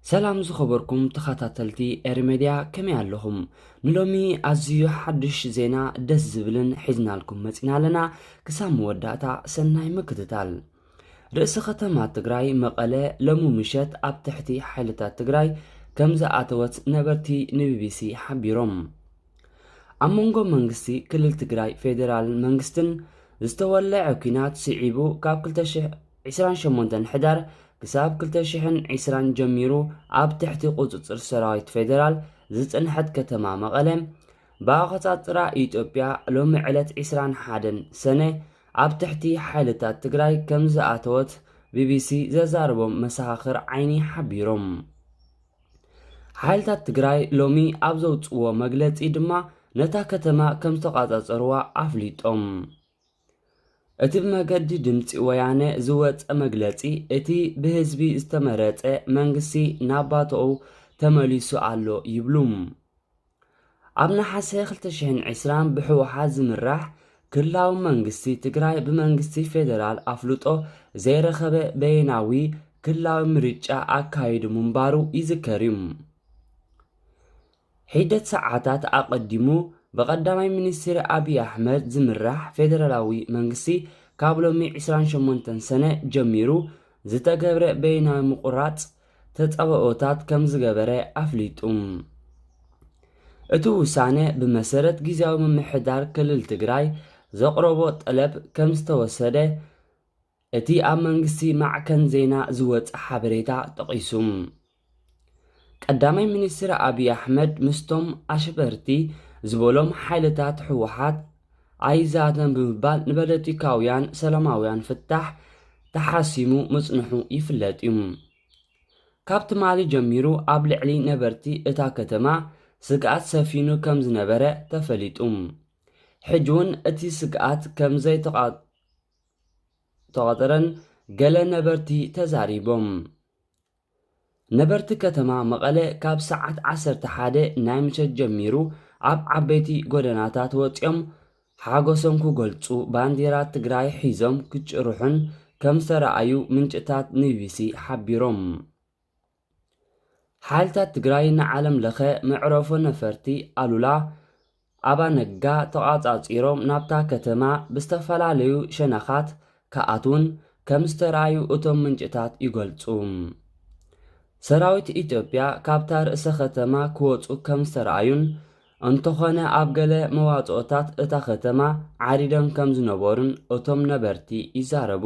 ሰላም ዝኸበርኩም ተኸታተልቲ ኤሪ ሜድያ፣ ከመይ ኣለኹም? ንሎሚ ኣዝዩ ሓድሽ ዜና ደስ ዝብልን ሒዝናልኩም መጺና ኣለና። ክሳብ መወዳእታ ሰናይ ምክትታል። ርእሰ ከተማ ትግራይ መቐለ ሎሚ ምሸት ኣብ ትሕቲ ሓይልታት ትግራይ ከም ዝኣተወት ነበርቲ ንቢቢሲ ሓቢሮም። ኣብ መንጎ መንግስቲ ክልል ትግራይ ፌዴራል መንግስትን ዝተወለዐ ኲናት ስዒቡ ካብ ክልተ ሽሕ ዕስራን ሸሞንተን ሕዳር ክሳብ ክልተ ሽሕን ዕስራን ጀሚሩ ኣብ ትሕቲ ቁጽጽር ሰራዊት ፌዴራል ዝጽንሐት ከተማ መቐለ ብኣቆጻጽራ ኢትዮጵያ ሎሚ ዕለት ዕስራን ሓደን ሰነ ኣብ ትሕቲ ሓይልታት ትግራይ ከም ዝኣተወት ቢቢሲ ዘዛረቦም መሰኻኽር ዓይኒ ሓቢሮም። ሓይልታት ትግራይ ሎሚ ኣብ ዘውፅዎ መግለፂ ድማ ነታ ከተማ ከም ዝተቋፃፀርዋ ኣፍሊጦም። እቲ ብመገዲ ድምፂ ወያነ ዝወፀ መግለፂ እቲ ብህዝቢ ዝተመረፀ መንግስቲ ናብ ባትኡ ተመሊሱ ኣሎ ይብሉ። ኣብ ነሓሰ ክልተ ሽሕን ዕስራን ብህወሓት ዝምራሕ ክልላዊ መንግስቲ ትግራይ ብመንግስቲ ፌዴራል ኣፍልጦ ዘይረኸበ በየናዊ ክልላዊ ምርጫ ኣካይዱ ምንባሩ ይዝከር እዩ። ሒደት ሰዓታት ኣቐዲሙ ብቐዳማይ ሚኒስትር ኣብይ ኣሕመድ ዝምራሕ ፌዴራላዊ መንግስቲ ካብ ሎሚ ዕስራን ሸሞንተን ሰነ ጀሚሩ ዝተገብረ በይናዊ ምቁራጽ ተጻብኦታት ከም ዝገበረ ኣፍሊጡ። እቲ ውሳነ ብመሰረት ግዝያዊ ምምሕዳር ክልል ትግራይ ዘቕረቦ ጠለብ ከም ዝተወሰደ እቲ ኣብ መንግስቲ ማዕከን ዜና ዝወጸ ሓበሬታ ጠቒሱ። ቀዳማይ ሚኒስትር ኣብይ ኣሕመድ ምስቶም ኣሸበርቲ ዝበሎም ሓይልታት ህወሓት ኣይዛተን ብምባል ንፖለቲካውያን ሰላማውያን ፍታሕ ተሓሲሙ ምጽንሑ ይፍለጥ እዩ። ካብ ትማሊ ጀሚሩ ኣብ ልዕሊ ነበርቲ እታ ከተማ ስግኣት ሰፊኑ ከም ዝነበረ ተፈሊጡ። ሕጂ እውን እቲ ስግኣት ከም ዘይተቓ- ተቖጸረን ገለ ነበርቲ ተዛሪቦም። ነበርቲ ከተማ መቐለ ካብ ሰዓት ዓሰርተ ሓደ ናይ ምሸት ጀሚሩ ኣብ ዓበይቲ ጎደናታት ወጺኦም ሓጎሶም ክገልጹ ባንዲራ ትግራይ ሒዞም ክጭርሑን ከም ዝተረኣዩ ምንጭታት ንቢቢሲ ሓቢሮም። ሓይልታት ትግራይ ንዓለም ለኸ መዕረፎ ነፈርቲ ኣሉላ ኣባነጋ ተቋጻጺሮም ናብታ ከተማ ብዝተፈላለዩ ሸነኻት ክኣትዉን ከም ዝተረኣዩ እቶም ምንጭታት ይገልጹ። ሰራዊት ኢትዮጵያ ካብታ ርእሰ ከተማ ክወጹ ከም ዝተረኣዩን እንተኾነ ኣብ ገለ መዋጽኦታት እታ ከተማ ዓሪዶም ከም ዝነበሩን እቶም ነበርቲ ይዛረቡ።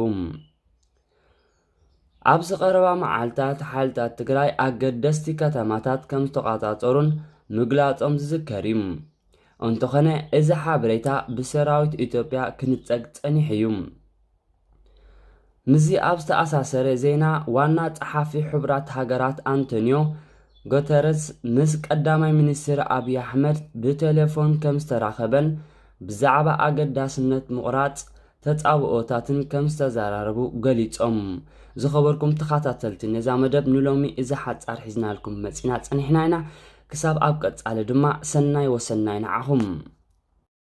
ኣብዚ ቀረባ መዓልታት ሓይልታት ትግራይ ኣገደስቲ ከተማታት ከም ዝተቋጻጸሩን ምግላጾም ዝዝከር እዩ። እንተኾነ እዚ ሓበሬታ ብሰራዊት ኢትዮጵያ ክንጸግ ጸኒሑ እዩ። ምስዚ ኣብ ዝተኣሳሰረ ዜና ዋና ጸሓፊ ሕቡራት ሃገራት ኣንቶኒዮ ጉተረስ ምስ ቀዳማይ ሚኒስትር ኣብይ ኣሕመድ ብቴሌፎን ከም ዝተራኸበን ብዛዕባ ኣገዳስነት ምቑራጽ ተጻብኦታትን ከም ዝተዘራረቡ ገሊጾም። ዝኸበርኩም ተኸታተልቲ ነዛ መደብ ንሎሚ እዚ ሓጻር ሒዝናልኩም መጺና ጸኒሕና ኢና። ክሳብ ኣብ ቀጻሊ ድማ ሰናይ ወሰናይ ንዓኹም።